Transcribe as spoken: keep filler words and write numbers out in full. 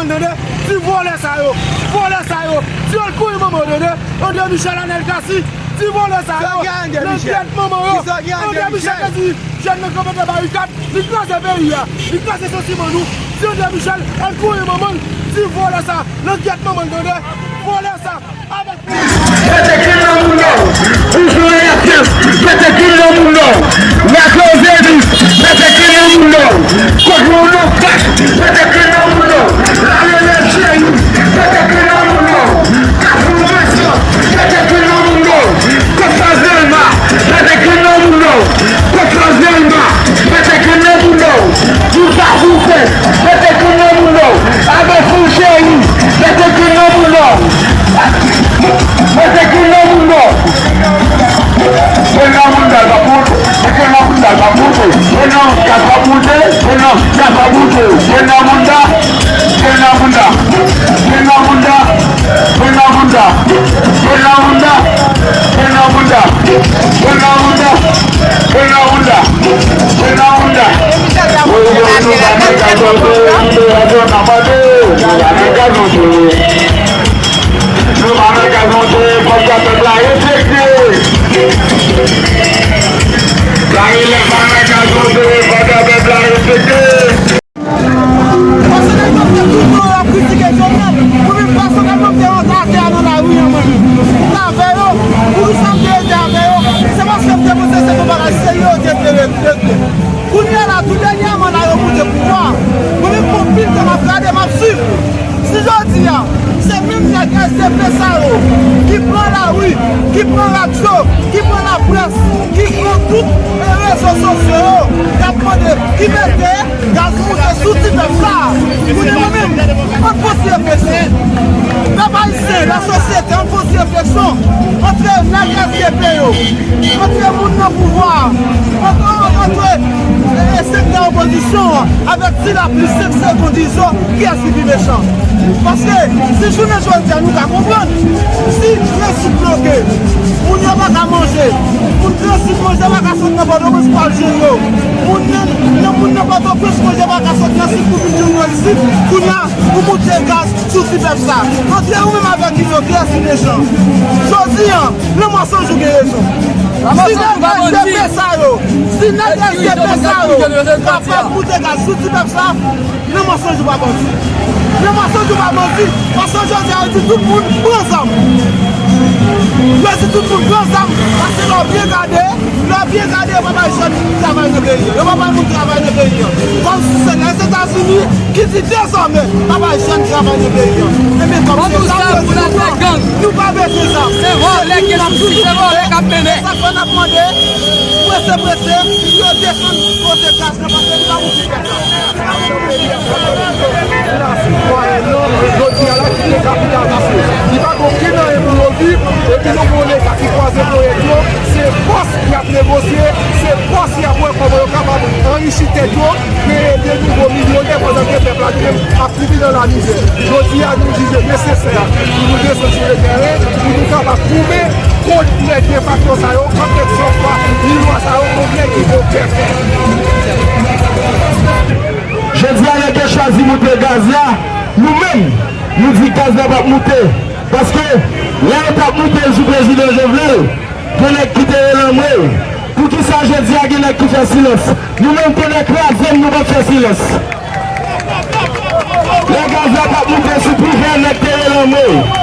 Tande, ti vòlè sa yo, vòlè sa yo, ti al kouri manman w, tande, André Michel, Anèl Cassy, ti vòlè sa yo, nan tèt manman yo, André Michel te di, jèn nan kanpe nan barikad, li kraze peyi a, li kraze santiman nou, ti André Michel, al kouri manman l, ti vòlè sa, nan tèt manman l, tande, vòlè sa, avèk Mete grenn nan moun nan. Boujou Ayasyen, mete grenn nan moun nan. Lagrann Zenis, mete grenn nan moun nan. Kot moun nan kat, mete grenn nan moun nan. Lale Lèchèy, mete grenn nan moun nan. Kafou Mèsyon, mete grenn nan moun nan. Kot Faz Dèlma, mete grenn nan moun nan. Kot Faz Dèlma, mete grenn nan moun nan. Boujou Kafou Sent, mete grenn nan moun nan. Avèk Fou Cheri, mete grenn nan moun nan. Mete grenn nan moun nan. Grenn nan moun nan, l ap moute. Grenn nan moun nan, l ap moute. Grenn nan moun nan, l ap moute. Grenn nan moun nan, grenn nan moun nan. Grenn nan moun nan, grenn nan moun nan. Grenn nan moun nan, grenn nan moun nan. Grenn nan moun nan, grenn nan moun nan. Grenn nan moun nan. Grenn nan moun nan. Nou pa nan gaz monte, fòk pèp la respekte. Gari lè pa nan gaz monte, fòk pèp la respekte. Pase nèg yo te toutan ap kritike Jovenel, mwen menm pèsonèlman m te rantre atè a nan lari a mwen menm. M t avè yo, poukisa m te rete avè yo? Se paske m te panse se yon bagay serye yo te vle regle. Kounye a la, tou dènyèman la, yo moute pouvwa. Mwen menm, gon pil tan m ap gade, m ap swiv. Si jodi a, se menm nèg S D P sa yo ki pran lari, ki pran radyo, ki pran laprès, ki pran tout, e, rezo sosyo yo, y ap mande ki mete gaz moute sou ti pèp la. Kounye a mwen menm, ann fè yon ti refleksyon. Pèp ayisyen, lasosyete, ann fè yon ti refleksyon. Antre nèg S D P yo, antre moun nan pouvwa a, antre, antre, e, e, sektè opozisyon an, avèk ti lapli senk segonn izo, kiyès ki pi mechan? Paske, si jounen jodi a nou ka konprann, si prensip bloke, moun yo pa ka manje, moun prensip manje pa ka sot nan Pòtoprens pou al jwenn yo, moun nan, nan moun nan Pòtoprens manje pa ka sot nan sit pou vin jwenn yo isit, kounye a, ou moute gaz sou ti pèp sa. Antre ou menm avèk Izo, kiyès ki mechan? Jodi a, nan mwason jou gen rezon. Si nèg S D P sa yo, si nèg S D P sa yo kapab moute gaz sou ti pèp sa, nan mwason jou pa bandi. Nan mwason jou pa bandi, paske jodi a yo di tout moun pran zam. Yo di tout moun pran zam, paske lè w byen gade, lè w byen gade, yo pa bay jèn travay nan peyi an. Yo pa bay moun travay nan peyi an. Kòmsi se Lèzetazini ki di dezòmè pa bay jèn travay nan peyi an. Ebyen, kòm se sa nou di nou pran, nou pa bezwen zam. Se vòlè ki ap touye, se vòlè k ap mennen. Se sa k fè n ap mande, prese, prese, pou yo desann kote gaz lan, paske li pa bon pou pèp la. Jodi a la, kite kapital, paske li pa gen okenn anyen pou yo viv, epi nou gen yon Leta ki kwaze ponyèt yo, se pòs y ap negosye, se pòs y ap wè kòman yo kapab anrichi tèt yo, kreye de nouvo milyonè, pandan ke pèp la li menm ap sibi nan lamizè. Jodi a, nou jije nesesè pou nou desann sou le tèren, pou nou kapab goumen kont nèg defakto sa yo, kont nèg sòfa, lilwa sa yo, kont nèg ki vo kè fè. Jodi a, nèg yo chwazi moute gaz la, nou menm, nou di gaz la p ap moute. Paske, lè yo t ap moute l sou prezidan Jovenel, gen nèg ki te rele anmwe. Poukisa jodi a gen nèg ki fè silans? Nou menm, konn kraze n, nou p ap fè silans. Lè gaz la t ap moute sou Privè, nèg te rele anmwe.